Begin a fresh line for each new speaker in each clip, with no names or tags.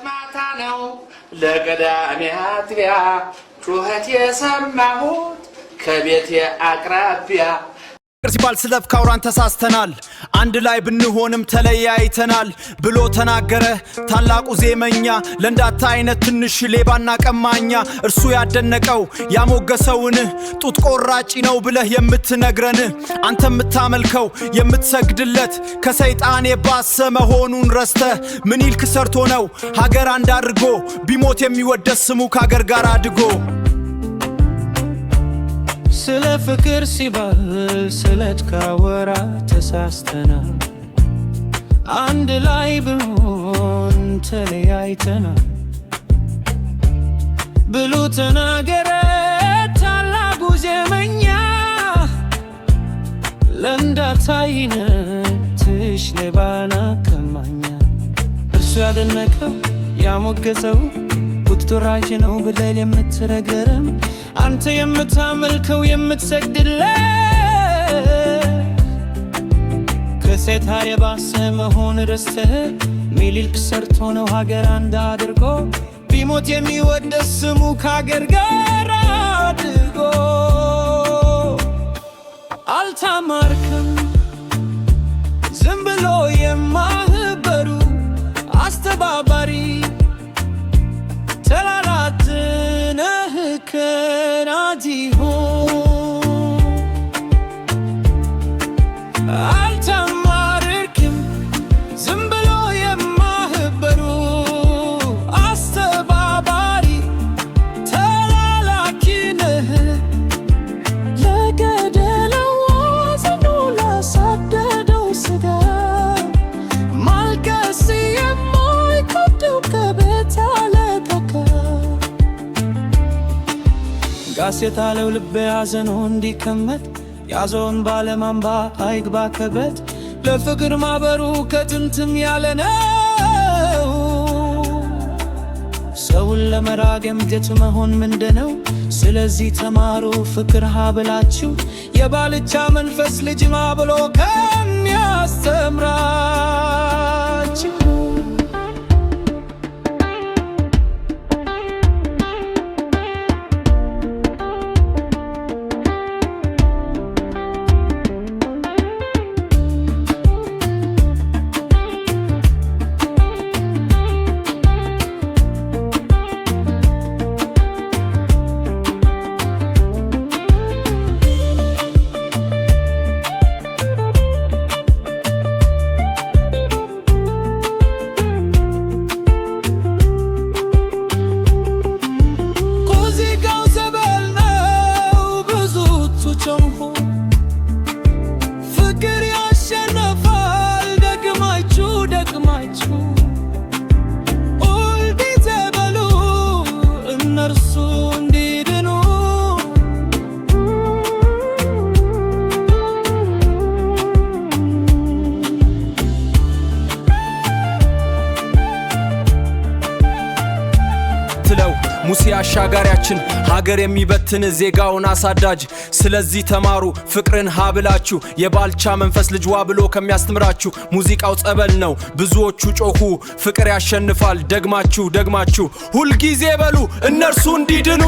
ማታ ነው ለቅዳሜ አጥቢያ ጩኸት የሰማሁት ከቤቴ አቅራቢያ።
ፍቅር ሲባል ስለ ካውራን ተሳስተናል፣ አንድ ላይ ብንሆንም ተለያይተናል ብሎ ተናገረ ታላቁ ዜመኛ። ለእንዳንተ አይነት ትንሽ ሌባና ቀማኛ፣ እርሱ ያደነቀው ያሞገሰውን ጡት ቆራጭ ነው ብለህ የምትነግረን፣ አንተ የምታመልከው የምትሰግድለት ከሰይጣን የባሰ መሆኑን ረስተህ፣ ምኒልክ ሰርቶ ነው ሀገር አንድ አድርጎ፣ ቢሞት የሚወደስ ስሙ ከሀገር ጋር አድጎ።
ስለ ፍቅር ሲባል ስለት ካወራ ተሳስተናል። አንድ ላይ ብንሆን ተለያይተናል ብሎ ተናገረ ታላቁ ዜመኛ። ለእንዳንተ አይነት ትንሽ ሌባና ቀማኛ፣ እርሱ ያደነቀው ያሞገሰው ጡት ቆራጭ ነው ብለህ የምትነግረን፣ አንተ የምታመልከው የምትሰግድለት ከሰይጣን የባሰ መሆን ረስተህ፣ ሚኒልክ ሰርቶ ነው ሀገር አንድ አድርጎ፣ ቢሞት የሚወደስ ስሙ ከሀገር ጋር አድጎ። አልተማርክም፣ ዝም ብሎ የማህበሩ አስተባባሪ ተላላኪ ነህ ከናዲሁ። አልተማርክም፣ ዝም ብሎ የማህበሩ አስተባባሪ ተላላኪ ነህ። ለገደለው አዝኖ ላሳደደው ስጋ ማልቀስ የማይከብደው ከቤት አለቃ ጋስ የጣለው ልቤ አዘኖ እንዲቀመጥ ያዘውን ባለማንባ አይግባ ከበት። ለፍቅር ማበሩ ከጥንትም ያለ ነው። ሰውን ለመራገም ግት መሆን ምንድነው? ስለዚህ ተማሩ ፍቅር ሀብላችሁ የባልቻ መንፈስ ልጅማ ብሎ ከሚያስተምራችሁ። ሙዚቃው ዘበል ነው ብዙ ጮሁ፣ ፍቅር ያሸንፋል። ደግማችሁ ደግማችሁ ሁልጊዜ በሉ እነርሱ እንዲድኑ።
ትለው ሙሴ አሻጋሪያችን ሀገር የሚበትን ዜጋውን አሳዳጅ። ስለዚህ ተማሩ ፍቅርን ሀብላችሁ የባልቻ መንፈስ ልጅዋ ብሎ ከሚያስተምራችሁ። ሙዚቃው ጸበል ነው፣ ብዙዎቹ ጮኹ፣ ፍቅር ያሸንፋል። ደግማችሁ ደግማችሁ ሁልጊዜ በሉ እነርሱ እንዲድኑ።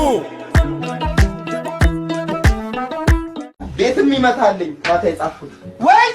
ቤትም ይመታልኝ ማታ የጻፍኩት። ወይኔ!